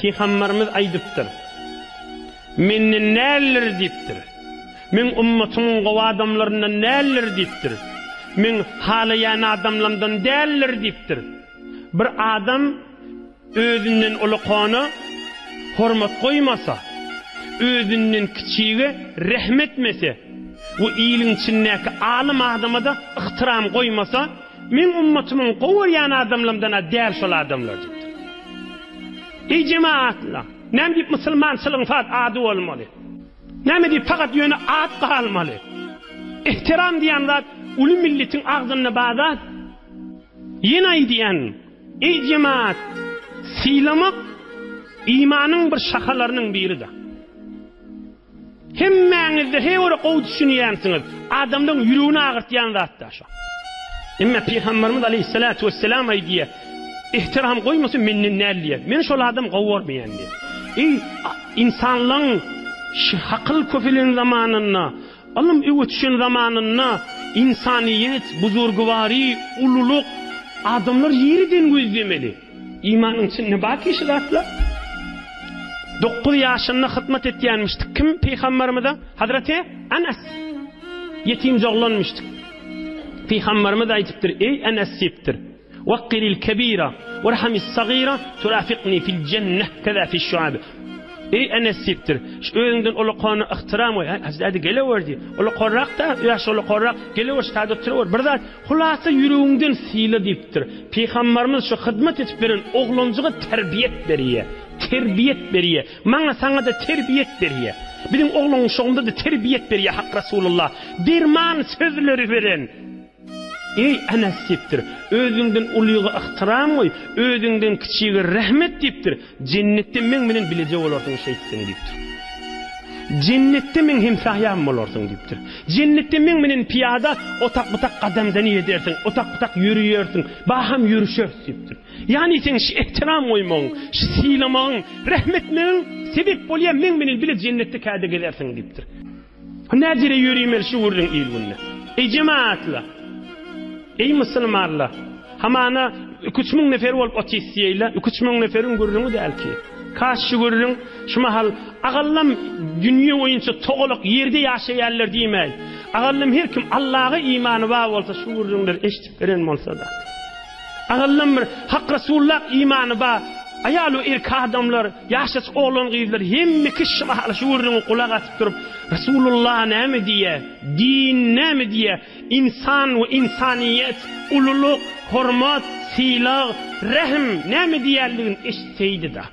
Pygamberimiz aýdypdyr. Menden däldir diýipdir. Meň ummatymyň gowy adamlaryndan däldir diýipdir. Meň halaýan adamlamdan däldir diýipdir. Bir adam özünden ulukana hormat goýmasa, özünden kiçige rehm etmese we iliň içindäki alym adama-da yhtyram goýmasa, meň ummatymyň gowy görýän adamlamdan-a däl şol adamlar diýipdir. Eý jemagatlar! Näme diýip musulmançylygyň fat ady bolmaly? Näme diýip fakat ýöne at galmaly? Ehtiram diýen zat uly milletiň agzynda bar zat. Ýene aýdýan, eý jemaat, sylamak imanyň bir şahalarynyň biridir. Hemmäňizde he bir gowy düşünýänsiňiz, adamlaryň ýüregini agyrtýan zatda şo. Emma Pygamberimiz aleýhissalatu wesselam aýdýar, Ehtiram goýmasa menden däl diýýär. Men şol adamy gowy görmeýän diýýär. Eý, ynsanlaryň şu akyl köpelen zamanynda, ylym öňe düşen zamanynda ynsanyýet, buzurgywary, ululyk adamlar ýerden gözlemeli. Imanyň içinde bar ki şu zatlar. Dokuz ýaşynda hyzmat etýänmişdik. Kim Pygamberimize? Hazreti Enes. Ýetimje oglanmyşdyk. Pygamberimiz aýdypdyr, Eý Enes diýipdir. Wakkiril kebira, werhamis sagira, turafikni fil jenneh keza fiş şuab. Eý Enes diýipdir. Şu özüňden ulukana yhtyram goý. Hajy däde gelewer diý. Ulukarrak-da, ýaşy ulukarrak, gelewer şu taýda oturyber. Bir zat, hulasa ýüregiňden syla diýipdir. Pygambarymyz şu hyzmat edip beren oglanjyga terbiýet berýär. Terbiýet berýär. Maňa saňa-da terbiýet berýär. Biziň oglan-uşagymyza-da terbiýet berýär Hak Rasulullah. Derman sözleri beren. Eý, Enes diýipdir, özüňden ulyga yhtyram goý, özüňden kiçige rähm et diýipdir, jennetde meň bilen bileje bolarsyň şeýtseň diýipdir. Jennetde meň hemsaýam bolarsyň diýipdir. Jennetde meň bilen pyýada otak-butak gadamzani edersiň, otak-butak ýöreýersiň, baham ýörüşeris diýipdir. Ýagny seň şu ehtiram goýmagyň, şu sylamagyň, rähm etmegiň sebep bolýar meň bilen bile jennetde käde gezersiň diýipdir. Näjere ýörimeli şu gürrüň il-günde? Eý jemagatlar! Eý musulmanlar! Hamana iki-üç müň nefer bolup otyrys diýeýle, iki-üç müň neferiň gürrüňi däl ki. Kaş şu gürrüň şu mahal agallam dünýe boýunça togalak ýerde ýaşaýarlar diýmäý. Agallam her kim Allaga imany bar bolsa şu gürrüňleri eşidip beren bolsa-da. Agallam bir Hak Resullak imany bar aýal we erkek adamlar Ýaşajyk oglan-gyzlar hemme kişi mahaly şu gürrüňe gulak asyp durup, Resulullah näme diýýär, din näme diýýär, ynsan we ynsanyýet, ululyk, hormat, sylag, rähm näme diýýänligini eşitseýdi-de.